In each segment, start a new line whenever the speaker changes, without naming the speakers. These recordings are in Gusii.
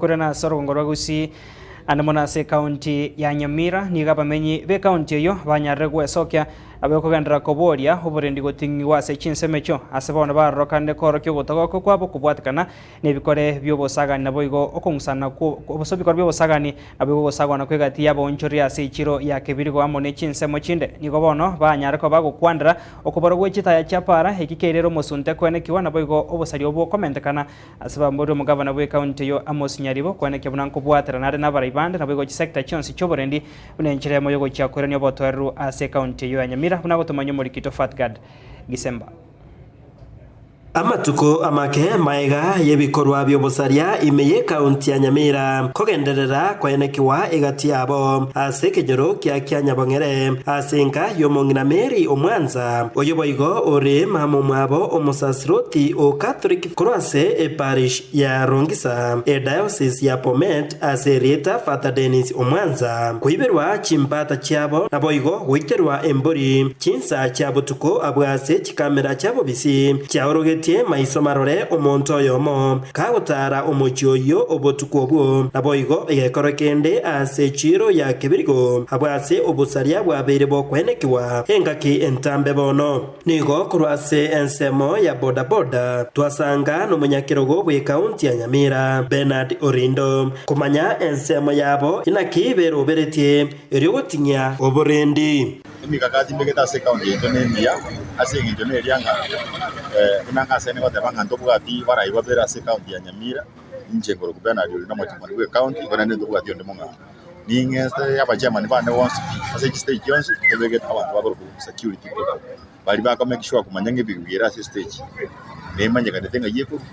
Korende ase orogongo rwa Gusii, ande mono ase ekaunti ya Nyamira, nigo abamenyi b'ekaunti eyio banyarire gwesokia nabo ekogenderera koboria oborendi goting'igwa ase chinsemo echio ase bono barorokanire koorokia ogotogoka kwabo kobwatekana nebikore bi'obosagani naboigo okong'usana gose ebikore bi'obosagani naboigo ogosagwana kw'egati y'abaonchoreria ase echiro ya Kebirigo amo ne chinsemo chinde. Nigo bono banyare koba bagokwanera okoborwa gwe chitaya chia para eki keirere omosunte koenekigwa naboigo obosaria obwo komentekana Ase bamboria omogavana bw'ekaunti eyio Amos Nyaribo koenekia buna nkobwaterana are nabarai bande naboigo chisecta chionsi chi'oborendi buna enchera eyemo yogochia koirania obotoereru ase ekaunti eyio ya Nyamira buna gotomanywa omorikito Fatgard Gisemba.
Amatuko amake maega y'ebikorwa bi'obosaria ime y'ekaunti ya Nyamira kogenderera koenekiwa egati yabo ase ekenyoro kia Kianyabong'ere ase enka y'omong'ina Mary Omwanza oyo boigo ore mama omwabo omosasiroti o Catholic Korwa ase eparish ya Rongisa, ediocese ya Bomet, ase erieta Father Denis Omwanza, koiberwa chimbata chiabo naboigo goiterwa embori chinsa chia botuko abwo ase chikamera chia bobisi chiaorogetie maiso marore omonto oyomo kagotara omochie oyio obotuko obwo, naboigo egekoro kende ase echiiro ya Kebirigo abwo ase obosaria bwabeire bokoenekigwa engaki entambe bono. Nigo korwa ase ensemo ya bodaboda twasanga nomonyakerogo bw'ekaunti ya Nyamira, Bernard Orindo, komanya ensemo yabo inaki beroberetie erio goting'ia oborendi.
Emikakati mbegete ase ekaunti yaito nemiya ase eng'encho neria ng'a buna ngasene goteba ng'a ntobwati barai babere ase ekaunti ya Nyamira, inche nkorokwa Bernard Orindo omochimani bw'ekaunti, igo naende ntobwati onde mong'ao. Ning'ese abachairman bane bonsi pi ase chistage chionsi tobegete abanto bakorokwa security people baria bako make sure komanya ng'a ebigibigi ere ase estage nemanyekanete ng'ai ekorwa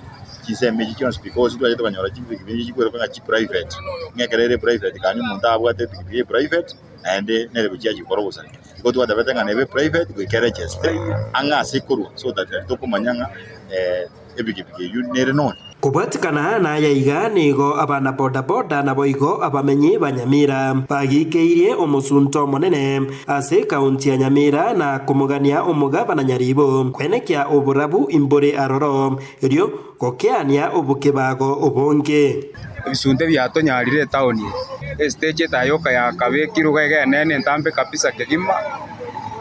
chinsemo echi chionsi because twachete tokanyora chibigibigi echi chikweroka ng'a chiprivate ng'a ekero ere private kanya omonto abwate epikipiki eye private naende nere gochia achia gokora obosani. Igo twatebete ng'a nebe private goika eregister ang'e ase ekorwa so that nari tokomanya ng'a epikipiki eyio nere nonye.
Kobwatikana naya iga nigo abana boda-boda naboigo abamenyi ba Nyamira bagiikeirie omosunte omonene ase ekaunti ya Nyamira na komogania omogabana Nyaribo kwenekia oborabu imbore aroro erio gokeania obokebago obonge.
Ebisunte biatonyarire etaoni eye, estage etayoka yakabekirwe iga iga enene entambe kabisa kegima,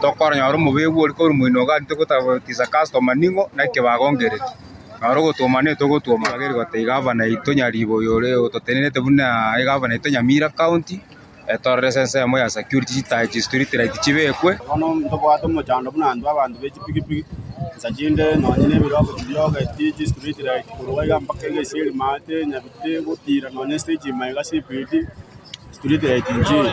tokonyora omobegu oria korwa moino iga aria togotabatiza customer ning'o na ekebago nkereki. Noro ogotwoma nigo togotwoma iga gotebia gavana oito Nyaribo oyo ore ototenenerete buna egavana yaito Nyamira county, etorere ase ensemo ya security chitaai chi street light chibekwe.
Bono ntobwate omochando buna intwe abanto be chipikipiki, nsa chinde nonye na ebirogo tibiogeti, chistreet light korwa iga mpaka egesieri maate, nyabite, gotira nonye stage ime iga CBD, street light nchiyo.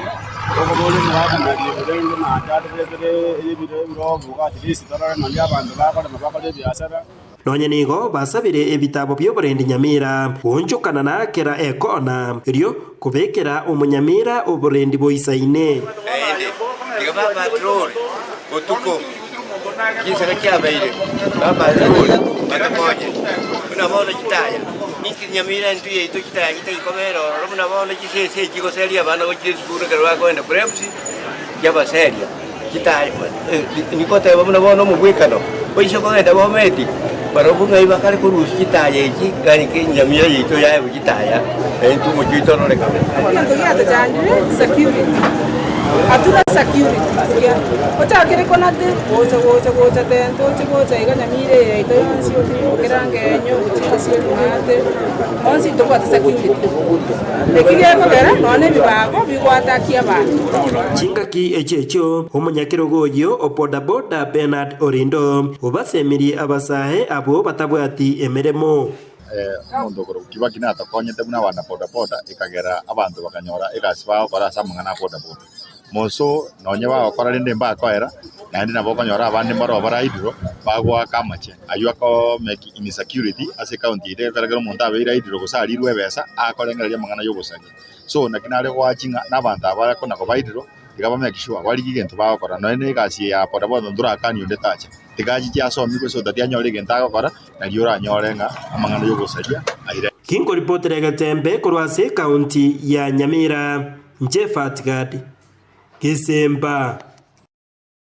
Tokoboria omogaka Nyaribo rende naende atobetere ebiro ebirogo iga at least torore nonye abanto bakorema bakore ebiasara.
Nonya nigo basabire ebitabo bi'oborendi Nyamira goonchokana na kera ekona, erio kobekera omonyamira oborendi boisaine.
Naende tiga bapatrol botuko, chinsara chiabeire, bapatrol batokonye. Buna bono chitaya, ninki Nyamira intwe yaito chitaya chitari kobera ororo buna bono chisese chigoseria abana gochia esukuru ekero bakoenda preps, chiabaseria. Chitaya, nigoteba buna bono omogwekano oise kogenda Bomet, barobwo ng'ai bakare korusia chitaya echi, gari ki enyamira yaito yaegwe chitaya, na intwe omochie oito ororekane.
Egento giatochandire security, hatuna security buya, ochakire konate gocha gocha gocha tente oche gocha iga Nyamira eye yaito yonsi otirimboke Rangenyo gochia gesieri maate, onsi ntobwate security. Eki gekogera nonya na ebibago bigoatakia abanto.
Chingaki echio echio omonyakerogo oyio o bodaboda Bernard Orindo obasemirie abasae abwo batabwati emeremo.
Omonto okorokwa Kibaki natokonyete buna abana bodaboda ekagera abanto bakanyora egasi bagokora ase amang'ana a bodaboda. Moso nonye bagokora rende mbakoera, naende nabo okonyora abande mbaro bare idle bagoaka amache aywo ako make insecurity ase ecounty ere ekero ekero omonto abeire idle gose arirwe ebesa akorengereria amang'ana ya obosaria. So naki nare goachia ng'a na abanto aba bakona koba idle tiga ba make sure barigie egento bagokora nonye na egasi eye ya bodaboda ntorakanie onde tacha, tiga achiche asomigwe so that anyore egento agokora nario oranyore ng'a amang'ana ya obosaria aire.
Ginkoripotera egetembe korwa ase ekaunti ya Nyamira. Inche Fatgad Gesemba.